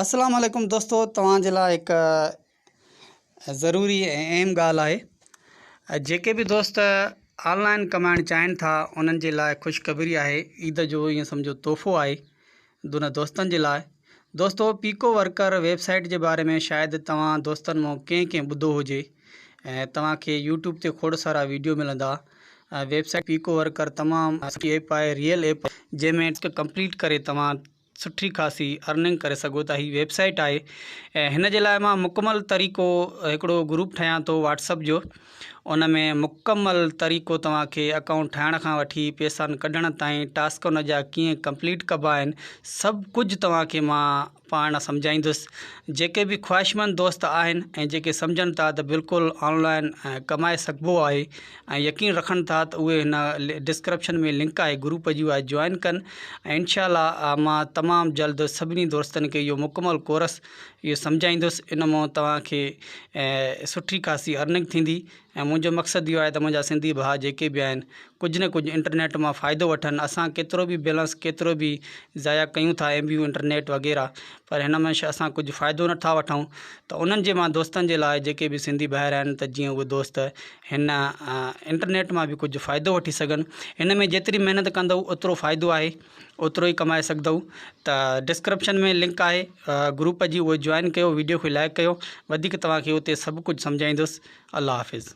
السلام عليڪم دوستو توهان جي لاء هڪ ضروري ۽ اهم ڳالهه آهي جيڪي به دوست آن لائن ڪمائڻ چاهين ٿا انهن جي لاء خوشخبري آهي عيد جو ائين سمجهو تحفو آهي دون دوستن جي لاء دوستو پيڪو ورڪر ويب سائيٽ جي باري ۾ شايد توهان دوستن مون ڪنهن ڪنهن ٻڌو هجي ۽ توهان کي يوٽيوب تي کوڙ سارا ويڊيو ملندا ويب سائيٽ پيڪو ورڪر تمام سٺي ايپ آهي ريئل ايپ جنهن ۾ ڪمپليٽ ڪري توهان سٺي خاصي ارننگ ڪري سگهو ٿا هي ويب سائيٽ آهي ۽ هن جي لاء مان مڪمل طريقو هڪڙو گروپ ٺاهيان ٿو واٽسپ جو ان ۾ مڪمل طريقو توهان کي اڪائونٽ ٺاهڻ کان وٺي پيسان ڪڍڻ تائين ٽاسڪ ان جا ڪيئن ڪمپليٽ ڪبا آهن سڀ ڪجهه توهان کي مان پاڻ سمجهائيندس جيڪي به خواهشمند دوست آهن ۽ جيڪي سمجهن ٿا ته بلڪل آن لائن ڪمائي سگهبو آهي ۽ يقين رکن ٿا ته اهي هن ڊسڪرپشن ۾ لنڪ آهي گروپ جي اها جوائن ڪن ۽ انشاء الله مان تمام جلد سڀني دوستن کي اهو مڪمل ڪورس اهو سمجهائيندس ان مان توهان کي سٺي خاصي ارننگ ٿيندي ۽ منهنجو مقصد اهو آهي ته منهنجا سنڌي ڀاء جيڪي به آهن ڪجهه نه ڪجهه انٽرنيٽ مان فائدو وٺن اسان ڪيترو به بيلنس ڪيترو به ضايع ڪيون ٿا ايم بيون انٽرنيٽ وغيره پر هن مان اسان ڪجهه فائدو نٿا وٺون ته انهن جي مان دوستن جي لاء جيڪي به سنڌي ڀائر آهن ته جيئن اهي دوست هن انٽرنيٽ مان به ڪجهه فائدو وٺي سگهن هن ۾ جيتري محنت ڪندو اوترو فائدو آهي اوترو ئي ڪمائي سگهندو ته ڊسڪرپشن ۾ لنڪ آهي گروپ جي اهو جوائن ڪيو ويڊيو کي لائڪ ڪيو وڌيڪ توهان کي اتي سڀ ڪجهه سمجهائيندس الله حافظ.